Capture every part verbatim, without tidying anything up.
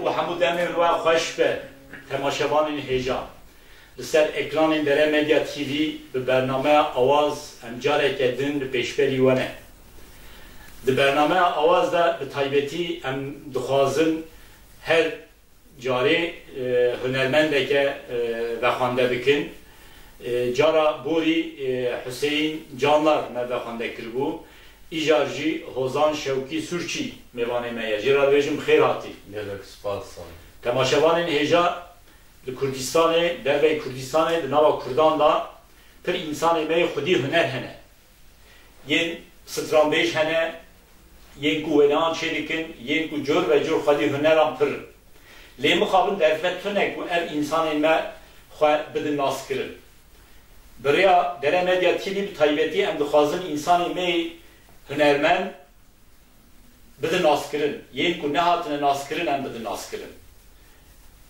Û hemû demên we xweş be, temaşevanên hêja. Li ser ekranên Dere Medya T V bi bernameya Awaz em careke din li pêşberî we ne. Di bernameya Awaz de bi taybetî em dixwazin her carê, e, hunermendeke, e, vexwende bikin. E, cara borî, e, Huseyîn Canlar me vexwende kiribû. Îcar jî Hozan Şewkî Sûrçî mêvanê me ye. Jê re dibêjim xêr hatî. Gelek spas, sağ ol. Temaşevanên hêja, li Kurdistanê, dervey Kurdistanê, di nava Kurdan de pir însanê me yê xwedî huner hene. Yên stranbêj hene, yên ku wêneyan çêdikin, yên ku cor ve cor xwedî huneran pir in. Lê mixabin derfet tune ku ev însanên me xwe bidin naskirin. Bi rêya Dere Medya T V bi taybetî em dixwazin însanên me yê hunermend bidin naskirin. Yên ku nehatine naskirin em bidin naskirin.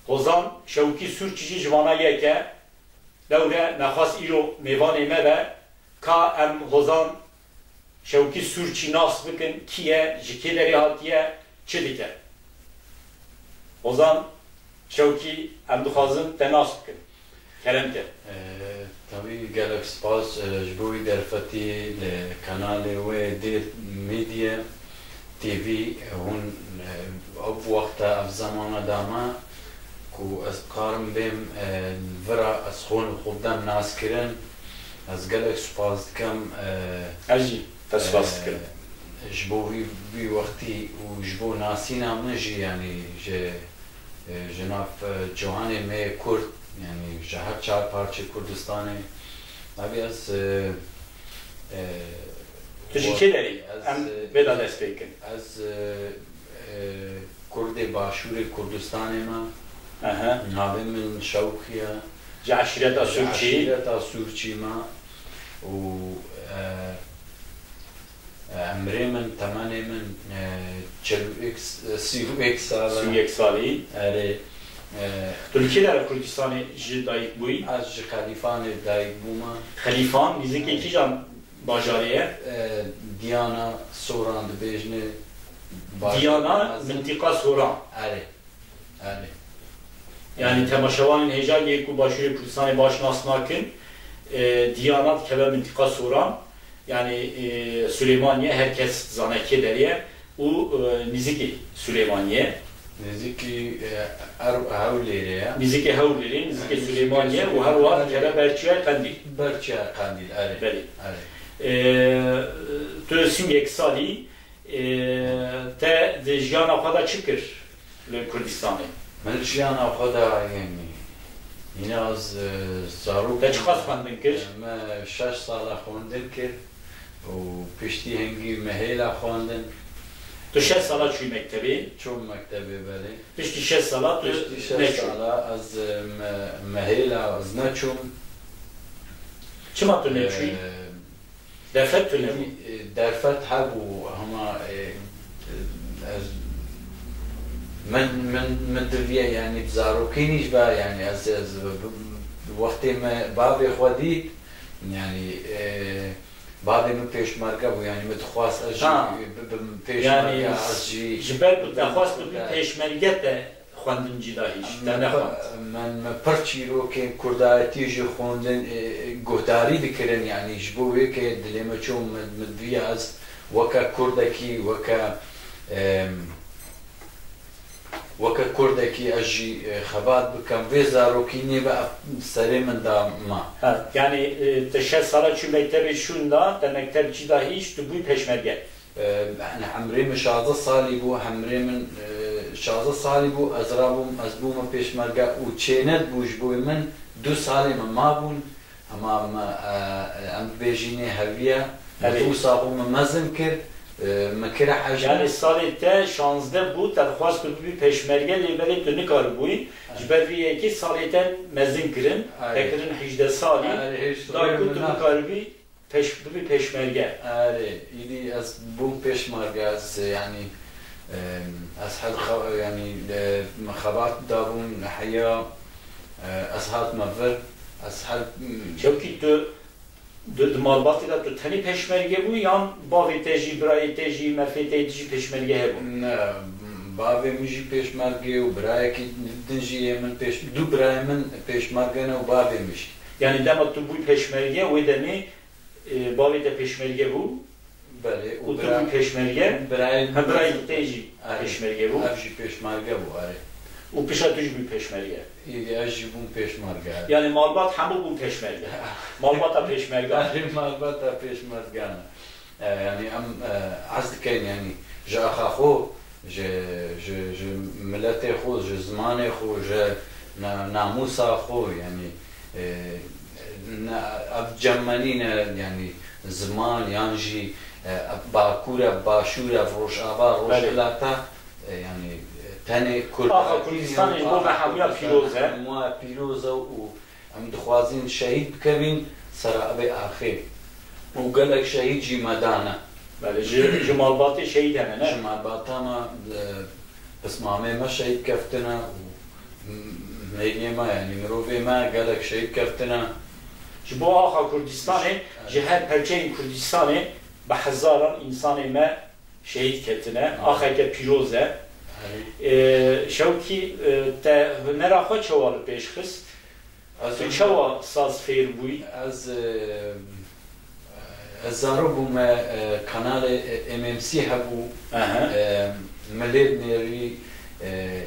Hozan Şewkî Sûrçî jî ji vana yek e. Lewre me xwest îro mêvanê me be, ka em Hozan Şewkî Sûrçî nas bikin, kî ye, ji kê derê hatiye, çi dike. Hozan Şewkî, em dixwazin te nas bikin. Kerem ke. Ee, tabii gelek spas, e, ji bo wî derfetî li kanalê wê Dêr Medya T V, e, hûn, e, ew wexta ev zamana dama ku ez karim bêm, e, li vira ez xwe li xwe bidem naskirin. Ez gelek spas dikim, e, Ez jî te spas dikim. E, ji bo vî, vî wextî û ji bo nasîna min jî, yanî ji, e, ji nav, e, ciwanê me yê Kurd, yanî ji her çar parçê Kurdistanê. Abi ez, e, e, Tu ji kê derî? Ez, Em e, vêda dest pê kin. Ez, e, e, Kurdê Başûrê Kurdistanê me. Aha. Navê min Şewqî ye. Ji eşîreta Ji Sûrçî. eşîreta Sûrçî me. Û, e, e, emrê min, temenê min, e, çil û yek, sî û yek sal e. Sî û yek salî. Erê, e, Tu li kê derê Kurdistanê ji dayik bûyî? Ez ji Xelîfanê dayik bûme. Xelîfan nîzikê kîjan bajarê ye? E, Diyana Soran dibêjne. Diyana, mintîqa Soran. Erê. Erê. Yanî temaşevanên hêja yê ku Başûrê Kurdistanê baş nas nakin, e, Diyana dikeve mintîqa Soran, yanî, e, Silêmaniye, her kes dizane kê derê ye û, e, nîzikê Silêmaniye. Nêzîkî, e, Er-, Hewlêrê ye. Nîzikê Hewlêrê, nîzikê Nêzîkê Silêmaniye û her wiha Silêmaniye dikeve berçiyayê Qendîl. Berçiyayê Qendîl, erê. Belê. Erê. E, tu sî û yek salî, Ê, te di jiyana xwe de çi kir li Kurdistanê? Min jiyana xwe de, yanî, hîna ez, e, zarok Te çiqas xwendin kir? Me şeş sala xwendin kir û piştî hingî me hêla xwendin. Tu şeş sala çûyî mektebê? Çûm mektebê, belê. Piştî şeş sala tu Piştî şeş neçûyî? sala ez, e, me, me hêla ez neçûm. Çima tu neçûyî? E, Derfet tune bû. Êdî, e, derfet hebû, hema, e, e, ez, min, min, min diviye, yanî, bi zarokî nî ji be, yanî, ez, ez, bi, bi, wextê me bavê xwe dît, yanî, e, bavê min pêşmerge bû, yanî, min dixwest ez jî Ha. bibim pêşmerge, Yanî, ez jî ji ber ku te xwest tu bî pêşmerge te xwendin cî dahî ji te nexwend. Min, min pir çîrokên kurdayetî jî xwendin, e, e, guhdarî dikirin, yanî ji bo wê ke dilê min çû, min, min diviya ez weke kurdekî, weke, em, weke kurdekî ez jî, e, xebat bikim. Vê zarokî nî ve serê min da ma. Ha, yanî, e, te şeş sala çû mektebê şûnda, te mekteb cî da hîş, tu bûyî pêşmerge. E, yani emrê min şazdeh salî bû, emrê min, e, şazdeh salî bû, ez rabûm, ez bûme pêşmerge û çêned bû ji bo min du salê min mabûn, hema me, e, em bibêjî nê heviye, min Erê. wisa xwe min mezin kir, e, min kire hejme. Yani salê te şazdeh bû, te dixwest tu bibî pêşmerge, lê belê tu nikaribûyî. Erê. Ji ber vê yekê salê te mezin kirin, Erê. te kirin hejdeh salî, Erê, hêj da ku tu nikaribî pêş-, bibî pêşmerge. Erê, îdî ez bûm pêşmerge, ez, yanî, em, ez her xe-, yanî, e, me xebat dabûm, heya, e, ez hatime vir, ez her, m- Çewkî tu, tu di malbatê de tu tenê pêşmerge bû yan bavê te jî, birayê te jî, mefê te jî pêşmerge hebû? Ne, m-, Bavê min jî pêşmerge û birayekî din jî yê min pêş-, du birayê min pêşmerge ne û bavê min jî. Yani dema tu bûyî pêşmerge, wê demê, e, bavê te pêşmerge bû Belê, û û tu bira-, bûyî pêşmerge, birayê ha, birayê te jî Erê. Pêşmerge bû. Ev jî pêşmerge bû, erê. Û pişa tu jî bûyî pêşmerge. Îdî ez jî bûm pêşmerge. Yani malbat hemû bûn pêşmerge. Malbata pêşmerge. Erê, malbata pêşmerge ne. E, yanî em, e, hez dikin, yanî ji axa xwe, ji, ji, ji miletê xwe, ji zimanê xwe, ji na-, namûsa xwe, yanî, e, ne, ev cem me nîne, yanî ziman yan jî, e, ev Bakur e, Başûr e, Rojava, Belê. Rojhilata, e, yanî, e, tenê Kurd Axa Kurdistanê ji bo me hemûya pîroz e. Hemûya pîroz e û Em dixwazin şehîd bikevin sera evê axê. Û gelek şehîd jî me dane. Belê, ji, ji malbatê şehîd hene, ne? Ji malbata me, e, pismamê me şehîd keftine û m-, mêriyê me, yanî mirovê me gelek şehîd keftine. Ji bo axa Kurdistanê, Evet. Ji her perçeyên Kurdistanê bi hezaran însanê me şehîd ketine. Evet. Axeke pîroz e. Evet. E, Şewkî, e, te hunera xwe çawa li pêş xist? Ez Tu çawa saz fêr bûyî? Ez, e, ez zarok bûme, e, kanalê, e, M M C hebû. Aha. E, Milêr Nêrî, e,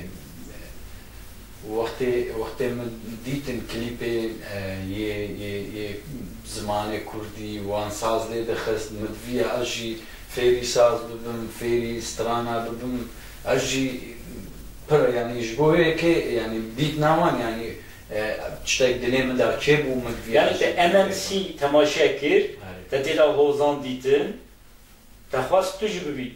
wextê, wextê min dîtin klîpê, e, yê, yê, yê zimanê kurdî, wan saz lê dixist, min diviya ez jî fêrî saz bibim, fêrî strana bibim. Ez jî pir, yanî ji bo yekê, yanî dîtina wan, yanî E, tiştek dilê min de çêbû, min viya Yani te M M C temaşe kir, Erê. Te tê de hozan dîtin, te xwest tu jî bibî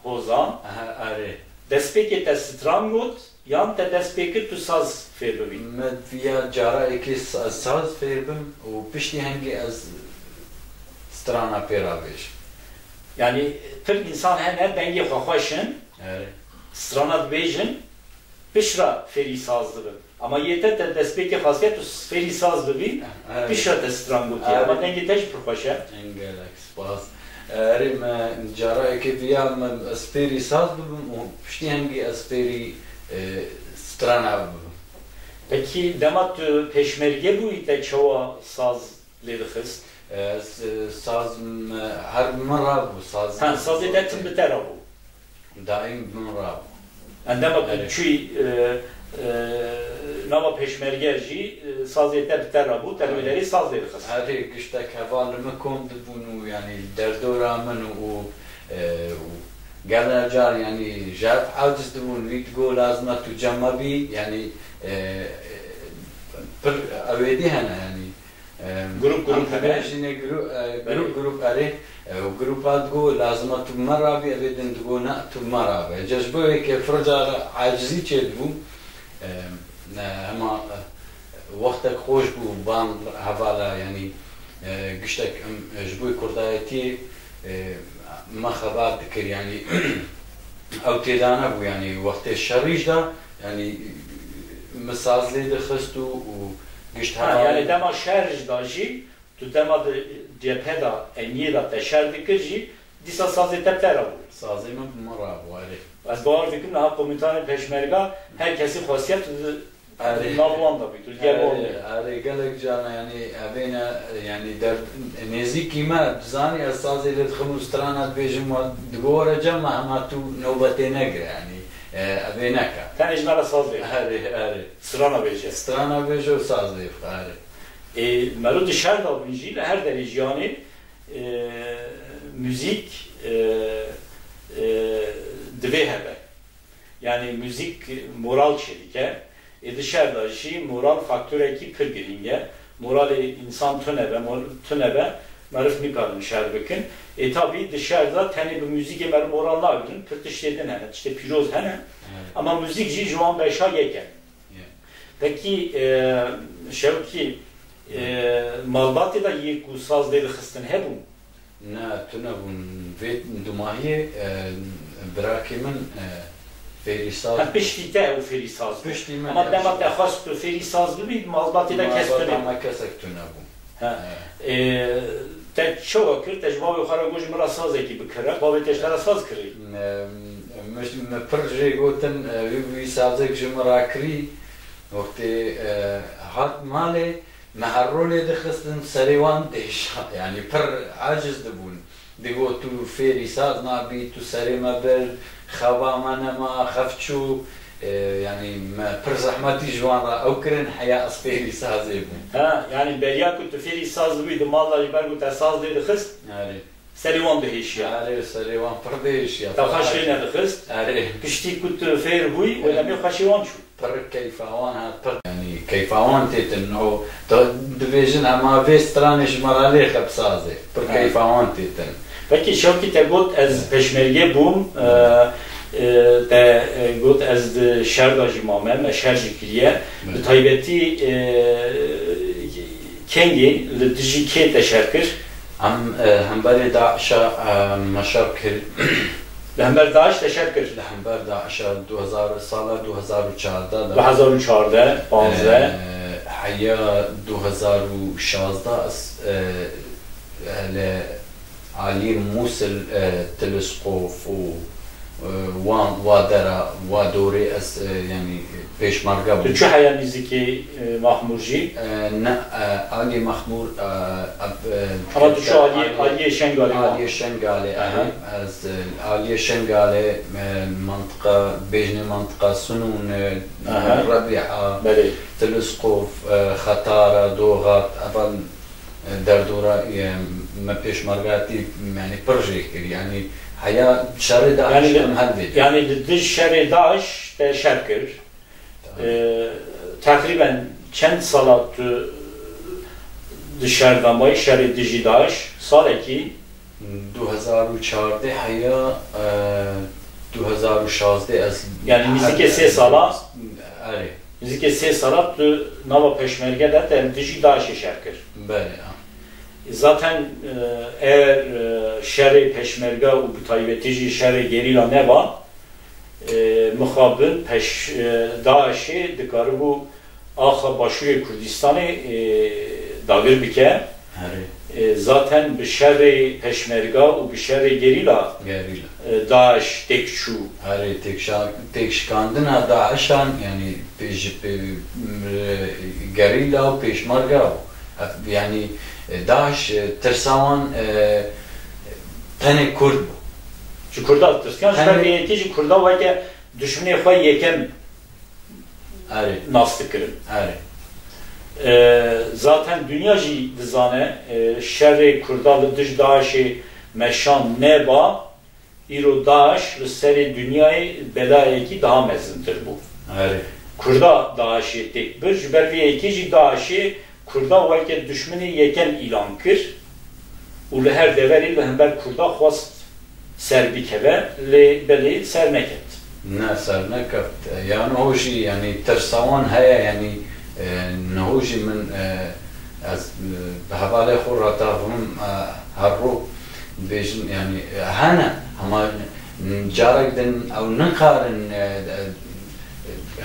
hozan. Aha, erê. Destpêkê te stran got, yan te dest pê kir tu saz fêr bibî? Min viya cara êkê sa-, saz fêr bim û piştî hengê ez strana pê ra bêjim. Yani pir însan hene dengê xwe xweş in, Erê. Strana dibêjin, piştre fêrî saz dibin. Ama yê te, te destpêkê xwestiye tu fêrî saz bibî, Erê. Piştre te stran gotiye. Erê. Ama dengê te jî pir xweş e. Gelek spas. Erê, me cara êkê viya me ez fêrî saz bibim û piştî hengî ez fêrî, e, strana bibim. Pekî dema tu pêşmerge bûyî te çawa saz lê dixist? E, s-, saz m-, her bi min re bû, saz Ha, sazê te tim bi te re bû. Daîm bi min re bû. Endema tu Erê. Çûyî, e, e, nava pêşmerge jî, e, sazê te bi te re bû, te li wê Erê. Derê saz lê dixist. Erê, giştek heval li min kom dibûn û, yanî, li derdora min û, e, û gelek car, yanî, ji hev aciz dibûn, wî digot, lazim e tu cem me bî, yanî, e, e, pir ewêdî hene, yanî, Em, Grup, grup em hene. Dibêjine gru-, e, Belê. Grup, grup erê. E, û grupa digo, lazim e tu bi me rabî, evê din digo, ne, tu bi me rabe. Ca ji bo yekê firca acizî çêdibû. Em, ne, hema, e, wextek xweş bû, van hevala, yanî, e, giştek, em, e, ji bo kurdayetiyê, e, me xebat dikir, yanî, ew têda nebû, yanî, wextê şerî jî de, yanî, min saz lê dixist û, û gişt Ha, heval yani dema şer jî da jî, tu dema di cephe de, eniyê de te şer dikir jî, dîsa sazê te bi te re bû. Sazê min bi min re bû, erê. Ez bawer dikim, niha komutanê peşmerga her kesî xwestiye tu di Erê. Nav wan de bî, tu diğer wan Erê, bî. Erê, gelek cana, yanî, evê ne, yanî, der, nêzîkî me, dizanî ez sazê lê dixim û strana dibêjim, wa digo were cem me, hema tu newbetê negire, yanî, e, evê neke. Tenê ji me re saz bê. Erê, erê. Strana bêje. Strana bêje û saz lê bixwe, erê. Ê, mero di şer de bin jî, li her derê jiyanê, e, muzîk, e, e, divê hebe. Yani muzîk moral çêdike. Ê di şer de jî moral faktorekî pir girîng e. Moralê însan tune be, mor-, tune be, meriv nikarin şer bikin. Ê tabî di şer de tenê bi muzîkê meriv moral nagirin, pir tiştê din hene, tiştê pîroz hene. Evet. Ama muzîk jî ji wan beşa yek e. Yeah. Pekî, e, Şewkî, e, malbatê de yê ku saz lê dixistin hebûn? Ne, tune bûn. Vê dumahiyê, e, birakê min, e, fêrî saz Ha, bû. Piştî te ew fêrî saz bû. Piştî min Ama ew dema saz. Te xwest tu fêrî saz bibî, malbatê de kes Malbata tune. Me kesek tune bû. Ha. E. E, te çawa kir? Te ji bavê xwe re got, ji min re sazekî bikire. Bavê te ji te re saz kirî? Ne, Me pir jê gotin, e, wî, wî sazek ji min rakirî, wextê, e, hat malê, me her rol lê dixistin, serê wan dihêşa. Yanî pir aciz dibûn. Digot, "Tu fêrî saz nabî, tu serê me bir, xeva me nema, xev çû." E, yanî me pir zehmetî ji wan re ew kirin, heya ez fêrî sazê bûm. Ha, yanî beriya ku tu fêrî saz dibûyî, di mala ji ber ku te saz lê dixist, Erê. serê wan dihêşiya. Erê, serê wan pir dihêşiya. Te xweş lê nedixist. Erê. Piştî ku tu fêr bûyî, wê demê xweşê wan çû. Pir keyfa wan hat, pir. Yanî keyfa wan têtin. O, tu dibêjin, "Ema vê stranê ji me re lêxe bi sazê." Pir Ha. keyfa wan têtin. Pekî, şewkî te got, "Ez Evet. pêşmerge bûm", e, e, te, e, got, "Ez di şer de jî mame, me şer jî kiriye." Evet. Bi taybetî, e, kengî li dijî kê te şer kir? Em, e, hemberê DAIŞ'a, e, me şer kir. Li hember DAIŞ te şer kir? Li hember DAIŞ'a du hezar, sala du hezar û çardeh de. Du hezar û çardeh, panzdeh. E, heya du hezar û şazdeh ez, e, e, li alî Mûsil, e, Teleskop û, e, wan, wa dera, wa dorê ez, e, yanî pêşmerge bûm. Tu çi heya nîzikî, e, Maxmûr jî? E, ne, e, alî Maxmûr, e, e, Ama tu çi aliyê, aliyê Şengalê ma? Aliyê Şengalê, Aha. e, ez, e, aliyê Şengalê, e, mantiqa, bêjinê mantiqa Sunûn, e, Aha. Rebîa, Belê. Teleskop, e, Xetara, Doxat, evan, e, derdora, e, me pêşmergatî, yanî pir jê kir. Yanî heya şerê DAIŞ Yanî li, em helvê. yanî li dij şerê DAIŞ te şer kir. Tamam. E, teqrîben çend sala tu di şer de mayî, şerê dijî DAIŞ? Salekî? Du hezar û çardeh heya, e, du hezar û şazdeh ez Yanî nîzikê sê sala? Erê. Nîzikê sê sala tu nava pêşmerge de te li dijî DAIŞê şer kir. Belê, ha. Zaten, e, eger, e, şerê pêşmerge û bi taybetî jî şerê gerîla neba, e, mixabin peş, e, DAIŞê dikaribû axa Başûrê Kurdistanê, e, dagir bike. Herê. E, zaten bi şerê peşmerga û bi şerê gerîla, Gerîla. e, DAIŞ têk çû. Herê, têkşa-, têkşikandina DAIŞ'an, yanî pê-, ji pê-, m-, gerîla û pêşmerga bû. Ev, yanî, e, DAIŞ, e, tirsa wan, e, tenê Kurd bû. Ji Kurda ditirsiyan, ji ber Tenê vê yekê jî Kurda weke duşminê xwe yekem Erê. nas dikirin. Erê. E, zaten dinya jî dizane, e, şerê Kurda li dij DAIŞê meşan neba, îro DAIŞ li serê dinyayê belayekî daha mezintir bû. Erê. Kurda DAIŞê têk bir, ji ber vê yekê jî DAIŞê Kurda weke duşminê yekem îlan kir û li her deverê li hember Kurda xwest ser bikeve, lê belê ser neket. Ne, ser neket. Yan o jî, yanî tirsa wan heye, yanî, e, niho jî min, e, ez, e, bi hevalê xwe re taxivim, e, her ro dibêjin, yanî, e, hene, hema carek din ew nikarin, e, e,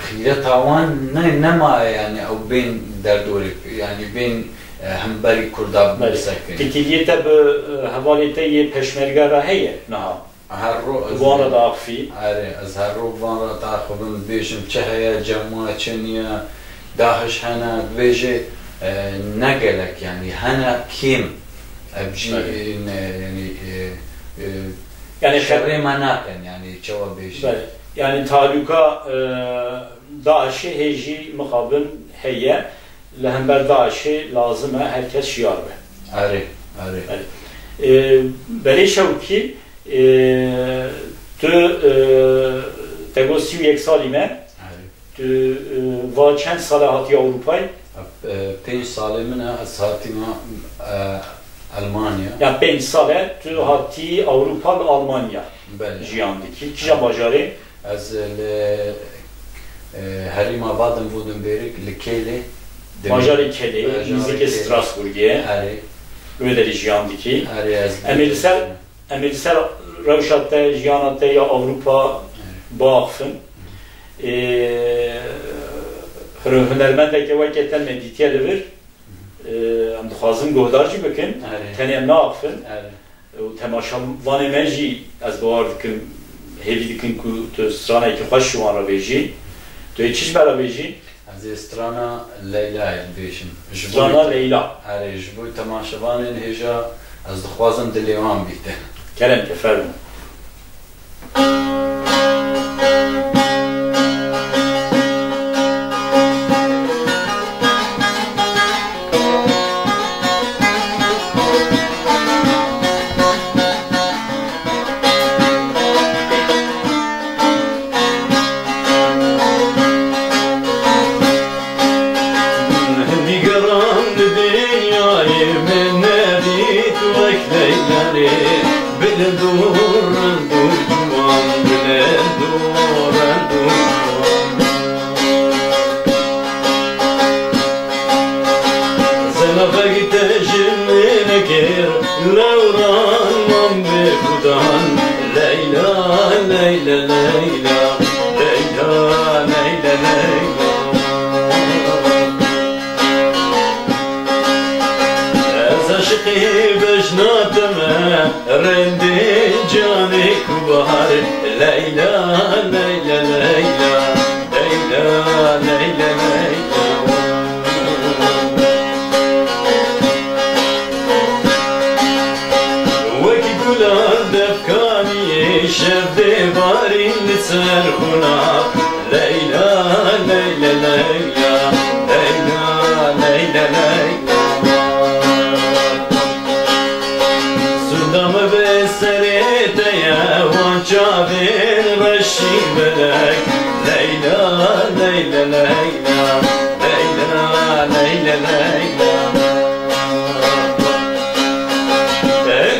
xîreta wan ne, nemaye, yanî ew bên derdorê, yanî bên, e, hemberî Kurda Belê. bisekin. Têkiliyê te bi, e, hevalê te yê peşmerge re heye niha? Her ro ez Van re diaxifî? Erê, ez her ro van re diaxivim, dibêjim çi heye, cem wa çi niye, DAIŞ hene, dibêje, e, ne gelek, yanî hene kêm. Ev jî, Belê. e, ne, yanî, e, e, Yanî şerê me nakin, yanî çawa bêjî. Belê. Yanî tahlûka, e, DAIŞê hê jî mixabin heye. Li hember DAIŞê lazim e her kes şiyar be. Erê, erê. Erê. E, Belê Şewkî, e, tu, e, te got sî û yek salî me. Erê. Tu, e, va çend sale hatî Ewropayê? E, pênc salê min e, ez hatîme, e, Elmanya. Ya pênc sale tu hatî Ewropa li Almanya Belê. jiyan dikî. Kîja bajarê? Ez li, e, herêma Baden-Württemberg li Kêlê dimî. Bajarê Kêlê, Bajarê nîzikê Kêlê. Strasbourgê. Erê. Wê derê jiyan dikî. Erê, ez Em ê li ser, em ê li ser rewşa te, jiyana te ya Ewropa Erê. biaxifin. Ê, hune-, hunermendeke weke te me dîtiye li vir. Ê, em dixwazin guhdar jî bikin. Erê. Tenê em naaxifin. Erê. Û temaşevanê me jî ez bawer dikim, Hêvî dikin ku tu stranekî xweş ji wan re bêjî. Tu yê çi ji me re bêjî? Ez ê strana Leyla'yê bibêjim. Ji bo Strana Leyla. Erê, ji bo temaşevanên hêja ez dixwazim dilê wan bîte. Kerem ke, fermo. Digeran di dinyayê min nedît wek Leylanê. Bilind û rind û ciwan, bilind û rind û ciwan. Zelafek te ji min kir, lewran man bê xudan. Leyla, Leyla, Leyla. Leyla, Leyla, Leyla. Ez aşiqî bejna te me, rindê canê ku bahar. Leyla, Leyla, Leyla. Leyla, Leyla, Leyla. Wekî gulan defkaniyê, şev dê barîn li ser xwe nav. Leyla, Leyla, Leyla. Leyla, Leyla, Leyla. Sûnda me bi serê te ye, wan çavên reşî belek. Leyla, Leyla, Leyla. Leyla, Leyla, Leyla.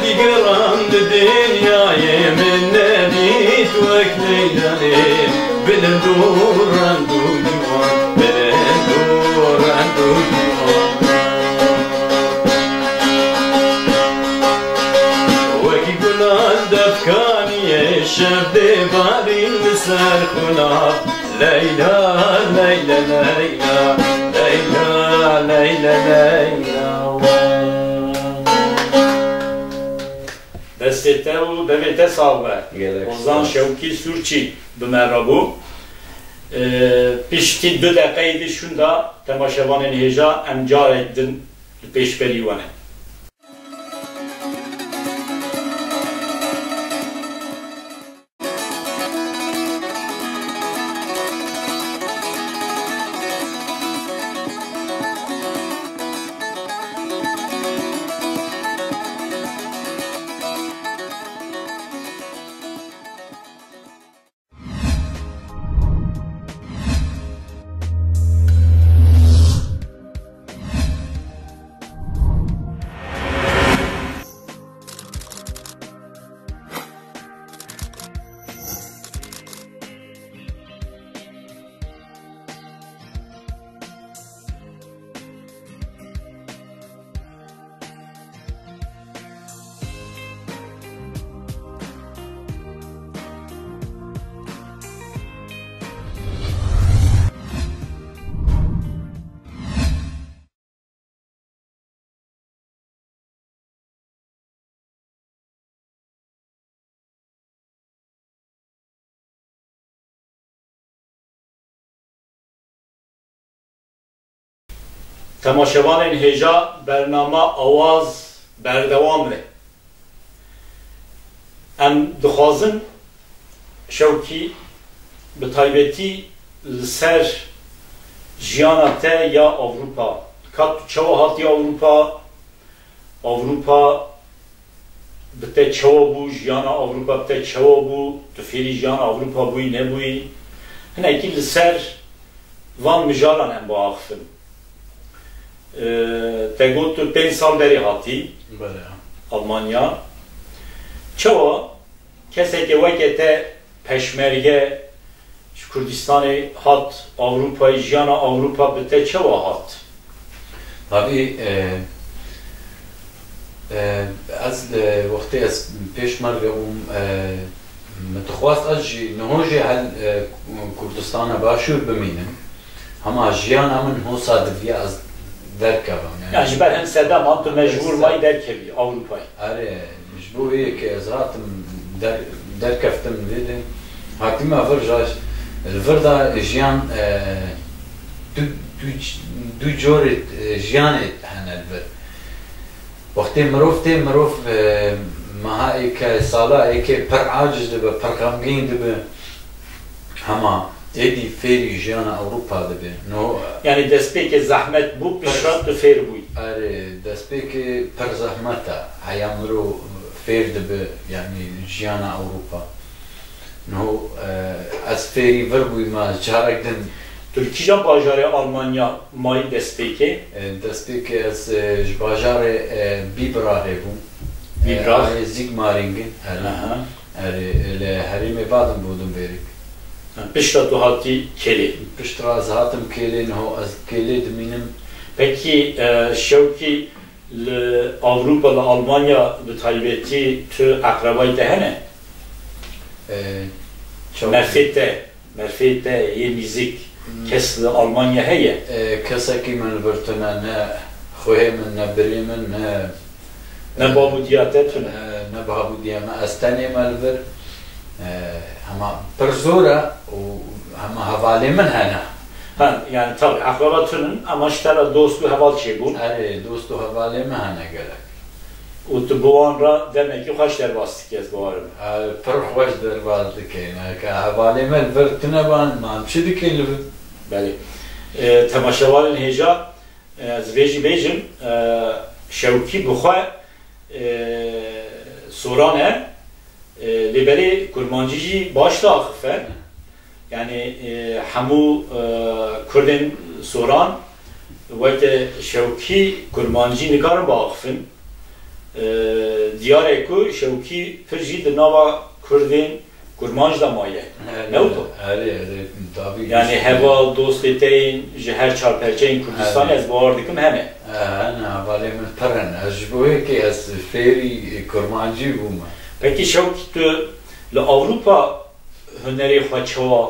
Digeran di dinyayê min nedît wek Leylanê. Bilind û rend û ciwan, bilind û rend û ciwan. Wekî gulan defkaniyê, şev dê barîn li ser xwe nav. Leyla, Leyla, Leyla. Leyla, Leyla, Leyla. Destê te û devê te sax be. Gelek Ozan spas. Şewkî Sûrçî bi me re bû. Ee, piştî du deqeyê di şûnda temaşevanên hêja em carek din li pêşberî we ne. Temaşevanên hêja, bernama Awaz berdewam e. Em dixwazin Şewkî, bi taybetî li ser jiyana te ya Ewropa. Ka tu çawa hatî Ewropa? Ewropa bi te çawa bû? Jiyana Ewropa bi te çawa bû? Tu fêrî jiyana Ewropa bûyî, nebûyî? Hinekî li ser van mijaran em biaxifin. Ee, te got tu pênc sal berê hatî Belê. Almanya. Çawa? Kesekê weke te peşmerge ji Kurdistanê hat Ewropayê, jiyana Ewropa bi te çawa hat? Tabî, e, e, ez, e, wextê ez pêşmerge bûm, e, min dixwest ez jî niho jî hel, e, Kurdistana Başûr bimînim. Hema jiyana min hosa diviya ez derkevim. Yani, yani ji ber hem sedema tu mecbûr mayî derkevî Ewropayê. Erê, ji bo wê yekê ez hatim der, Derkeftim vê de. Hatime vir ja, li vir de jiyan, e, du, du, du corê, e, jiyanê hene li vir. Wextê mirov tê, mirov, e, meha êke, sala êke pir aciz dibe, pir xemgîn dibe. Hema êdî fêrî jiyana Ewropa dibe. No, Yanî destpêkê zehmet bû, piştre tu fêr bûyî. Erê, destpêkê pir zehmet e. Heya mirov fêr dibe, yanî jiyana Ewropa. No, e, ez fêrî vir bûyî, me carek din. Tu li kîjan bajarê Almanya mayî destpêkê? E, destpêkê ez, e, ji bajarê, e, Biberach bûm. Biberach? E, Sigmaringen, erê. Aha. Erê, li herêmê Baden-Württemberg. Ha, piştre tu hatî Kêlê? Piştre ez hatim Kêlê, niho ez Kêlê dimînim. Pekî, e, Şewkî, li Ewropa, li Almanya bi taybetî tu eqrebayî te hene? E, çawa? Merfê te, merfê te yê nîzik, Hmm. kes li Almanya heye? E, kesekî min li vir tune, ne xwehê min, ne birê min, ne Ne bab û diya te tune? E, ne bab û diya me, ez tenê me li vir. E, hema pir zor e û hema hevalê min hene. Ha, yani tabii, akraba tunin ama ji te re dost û heval çêbûn. Erê, dost û hevalê min hene gelek. Û tu bi wan re demekî xweş derbas dikî, ez bawer im. E, pir xweş derbas dike. Ke hevalê me li vir tune ban, man çi dike li vir? Belê. E, temaşevanên hêja, Ez vê jî bêjim, e, Şewkî bi xwe, e, soran e, e, lê belê kurmancî jî baş diaxife. Yani, e, hemû, e, kurdên soran weke Şewkî kurmancî nikarin biaxifin. E, diyar e ku Şewkî pir jî di nava kurdên kurmanc de maye. Erê, ne wilo? Erê, erê, tabii. Yani heval, dostê te yên ji her çar perçeyên Kurdistanê, erê, ez bawer dikim hene. E, hene, hevalê min pir in. Ez ji bo yekê ez fêrî kurmancî bûme. Pekî Şewkî, tu li Ewropa hunerê xwe çawa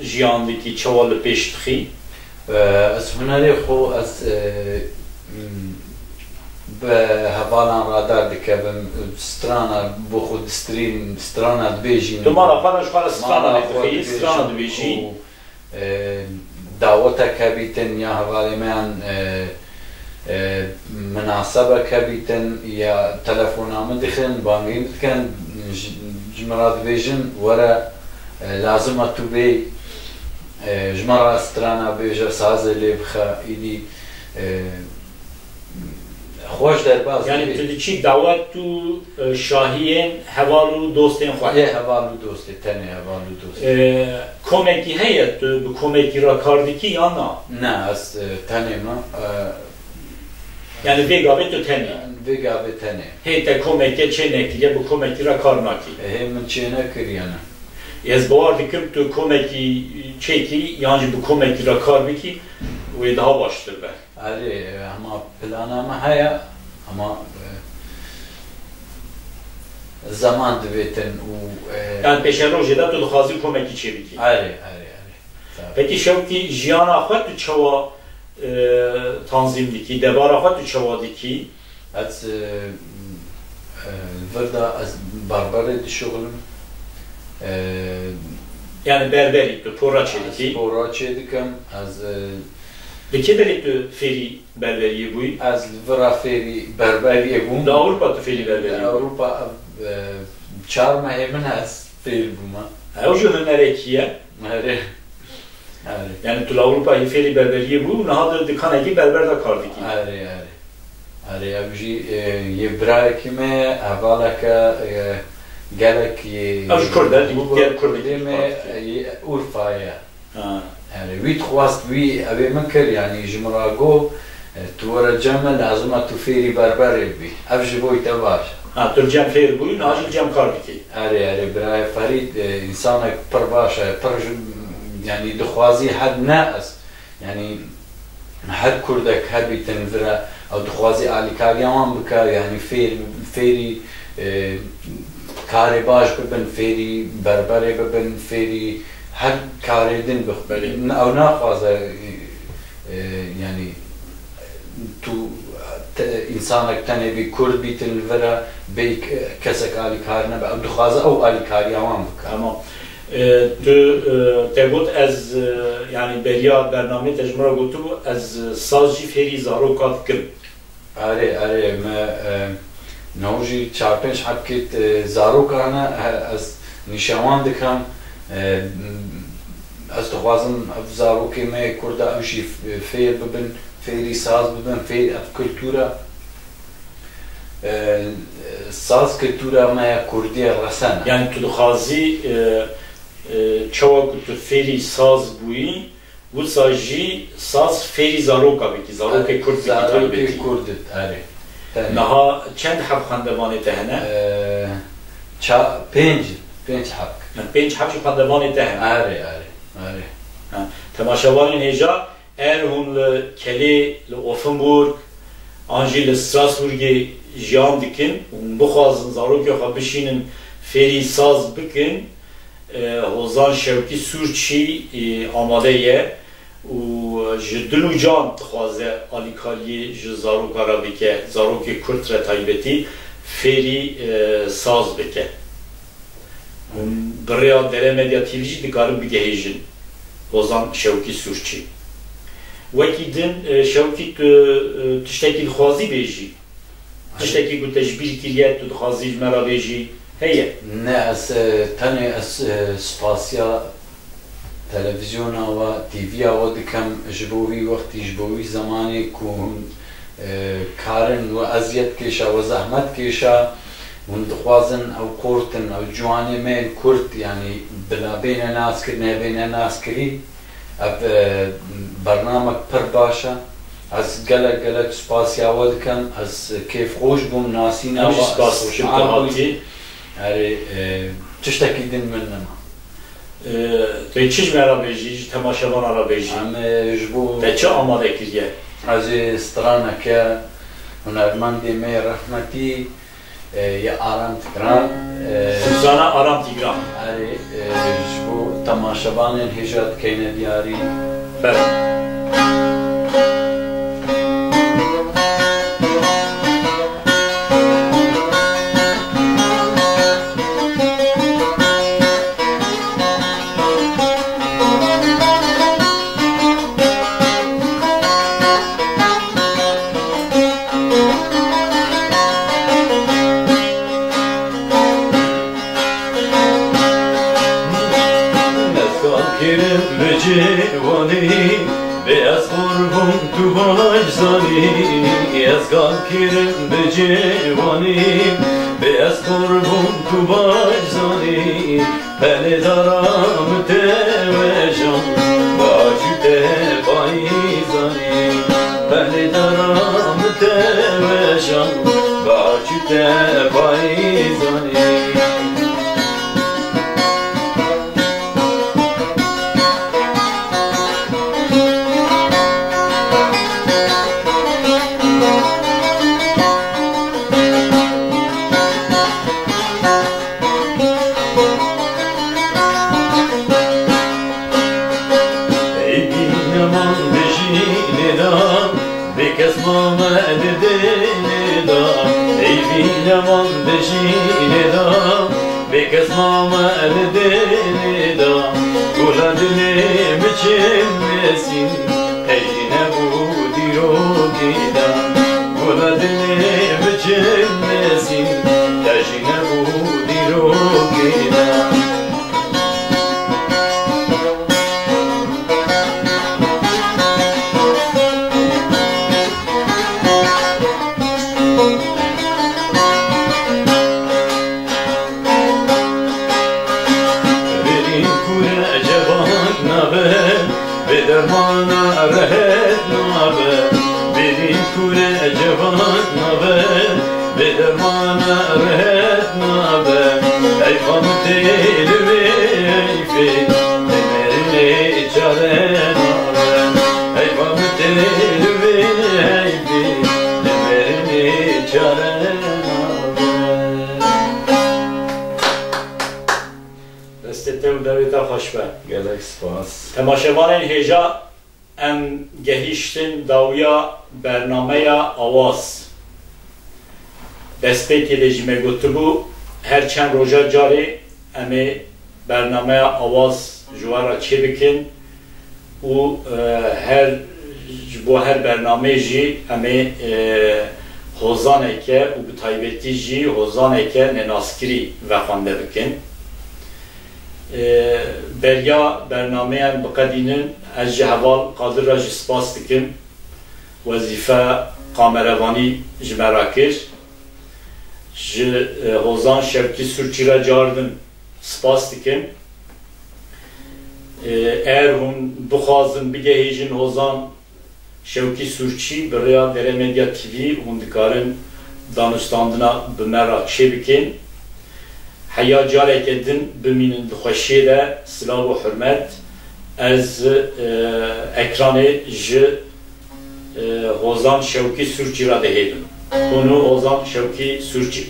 jiyan dikî, çawa li pêş dixî? E, ez hunerê xwe, ez, e, m, bi hevalan re derdikevim, strana bo xwe distrînim, strana dibêjînim. Tu mala xwe re ji xwe re strana lê dixî, strana dibêjî. Û, e, dawetek hebîtin ya hevalê me yan, e, e, minasebek hebîtin ya telefona min dixin, bangî min dikin, ji, ji min re dibêjin, were, e, lazim e tu bêyî, e, ji me re strana bêje, sazê lê bixe, îdî, e, xweş derbas dibê. Yani tu diçî dawet û, e, şahiyên heval û dostên xwe? Yê heval û dostê, tenê heval û dostê. E, komekî heye, tu bi komekî re kar dikî yan na? Ne, ez, e, tenê me, e, Yani vê gavê tu tenê? Vê gavê tenê. Hê te komeke çê nekiriye, bi komekî re kar nakî? E, hê min çê nekiriye, ne. Ez bawer dikim tu komekî çêkî, yan jî bi komekî re kar bikî, wê daha baştir be. Erê, e, hema plana me heye, hema, e, zeman divêtin û, e, Yani pêşerojê de tu dixwazî komekî çêbikî? Erê, erê, erê. Tabii. Pekî Şewkî, jiyana xwe tu çawa, e, tanzîm dikî? Debara xwe tu çawa dikî? Ez, e, e, vir de ez berberê dişuxilim. E, Yani berberî tu pora çêdikî? Ez pora çêdikim. Ez, e, Li kê derê tu fêrî berberiyê bûyî? Ez li vira fêrî berberiyê bûm. Li Ewropa tu fêrî berberiyê bûyî? Li Ewropa, e, çar mehê min ez fêr bûme. Ew jî hunerekî ye? Erê. Erê. Yani tu li Ewropa yê fêrî berberiyê bû û niha di dikanekî berber de kar dikî? Erê, erê. Erê, ew jî, e, yê birayekî me ye, hevaleke, e, gelek yê Ew ji Kurd e, Kurd e, Kurdê me, e, yê Urfayê ye. Ha. Yani wî dixwast, wî evê min kir, yani ji min re got, e, tu were cem me, lazim e tu fêrî berberê bî. Ev ji bo te baş e. Ha, tu li cem fêr bûyî, niha jî li cem kar dikî. Erê, erê, birayê Ferîd, e, însanek pir baş e, pir ji, yani dixwazî her ne ez, yani her kurdek hebîtin vira, ew dixwazî alîkariya wan bike, yani fêr, fêrî, e, karê baş bibin, fêrî berberê bibin, fêrî her karê din bixwin. Belê. Ew naxwaze, e, yani tu te, Însanek tenê bî, kurd bîtin li vir e, bê kesek alîkar nebe. Ew dixwaze ew alîkariya wan bike. Tamam. E, tu, e, te got ez, e, yanî beriya bernameyê te ji min re gotibû, ez, e, saz jî fêrî zaroka dikim. Erê, erê, me, e, niha jî çar pênc hebkê, e, zaroka hene, he, ez nîşewan dikim. E, ez dixwazim ev zarokê me yê Kurda ew jî f-, fêr bibin, fêrî saz bibin, fêr ev kultura, e, saz kultura me ya Kurdî ye, resen e. Yani tu dixwazî, e, e, çawa ku tu fêrî saz bûyî, wisa jî saz fêrî zaroka bikî, zarokê Erê, kurd bikî zarokê taybetî. Kurd, erê. Tenê. Niha çend heb xwendevanê te hene? E, ça-, pênc, pênc heb. Yani pênc heb jî xwendevanê te hene? Erê, erê, erê. Ha, temaşevanên hêja, er hûn li Kelê, li Offenburg, an jî li Strasbourgê jiyan dikin û hûn bixwazin zarokê xwe bişînin fêrî saz bikin, e, Hozan Şewkî Sûrçî, e, amade ye û ji dil û can dixwaze alîkariyê ji zaroka re bike, zarokê kurd re taybetî fêrî, e, saz bike. Hûn bi rêya Dere Medya T V jî dikarin bigihêjin Hozan Şewkî Sûrçî. Wekî din, e, Şewkî, tu, e, tiştekî dixwazî bêjî? Tiştekî ku te ji bîr kiriye, tu dixwazî ji me re bêjî, heye? Ne, ez, e, tenê ez, e, spasiya televîzyona we, T V ya we dikim, ji bo wî wextî, ji bo wî zemanê ku hûn, e, karin we eziyet kêşa, we zehmet kêşa, hûn dixwazin ew qortin, ew ciwanê me yên Kurd, yanî bila bêne naskir, nebêne naskirî. Ev, e, bernamek pir baş e. Ez gelek, gelek spasiya we dikim. Ez kêfxweş bûm nasîna we. Ez jî spas dikim te hatî. Erê, e, tiştekî din min nema. E, tu çi ji me re bêjî, ji temaşevana re bêjî? Em, e, ji bo Te çi amade kiriye? Ez ê straneke hunermendê me rehmetî, e, ya Aram Tigran, e, Suzana Aram Tigran. Erê, e, ji bo temaşevanên hêja dikeyne diyarî. Belê. Ez gal kirim bi ciwanî, bê ez qurbûm tu baş zanî. Ez gal kirim bi ciwanî, bê ez qurbûm tu baş zanî. Pelê dara min te wejan, bacu te payîzanî. Pelê dara min te wejan, bacu te payîzanî. Ey bîneman bijînê de, bê kes mame li dêlê de. Ey bîneman bijînê de, bê kes mame li dêlê de. Gola dilê min çin mesîn, ey nebû dîrokê de. Gola dilê min çin mesîn, ey nebû dîrokê de. Bêdîn kûre cevak nabe, bê dermana rehet nabe. Bêdîn kûre cevak nabe, bê dermana rehet nabe. Heyfa min tê li wê heyfê, li merinê çare nabe. Heyfa min tê li wê heyfê, li merinê çare nabe. Destê te û devê te xweş be. Gelek spas. Temaşevanên hêja, em gehiştin dawiya bernameya Awaz. Destpêkê de jî me gotibû, her çend roja carê em ê bernameya Awaz ji we re çêbikin û, e, her, ji bo her bernameyê jî em ê, e, hozaneke û bi taybetî jî hozaneke nenaskirî vexwende bikin. E, beriya bernameyan biqedînin, ez ji heval Qadir re jî spas dikim. Wezîfe kamerevanî ji me re kir. Ji, e, Hozan Şevkî Sûrçî re carin spas dikim. E, eger hûn bixwazin bigehêjin Hozan Şevkî Sûrçî, bi rêya Dere Medya T V hûn dikarin danûstandina bi me re çêbikin. Heya careke din bimînin di xweşiyê de, silav û hurmet. Ez, e, ekranê ji, e, Hozan Şewkî Sûrçî re dihêlim. Hûn û Hozan Şewkî Sûrçî.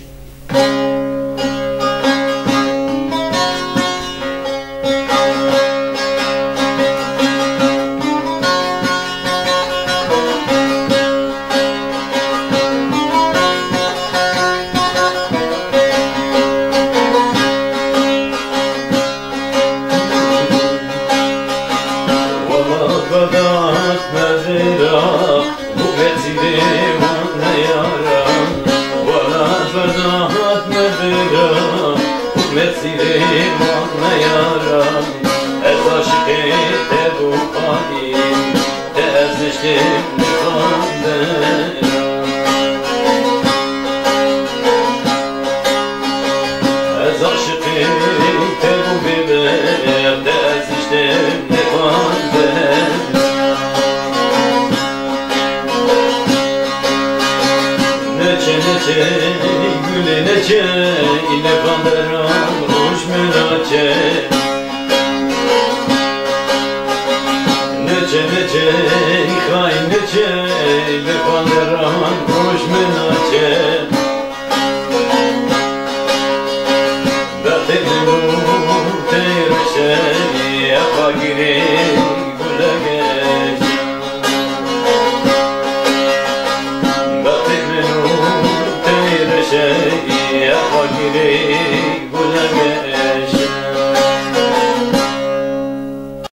Ez aşiqê te bû bê berde, ez îştê nêxwende. Neçe, neçe, gulê neçe, île banderan roj me naçe. Neçe, neçe, xay neçe, île banderan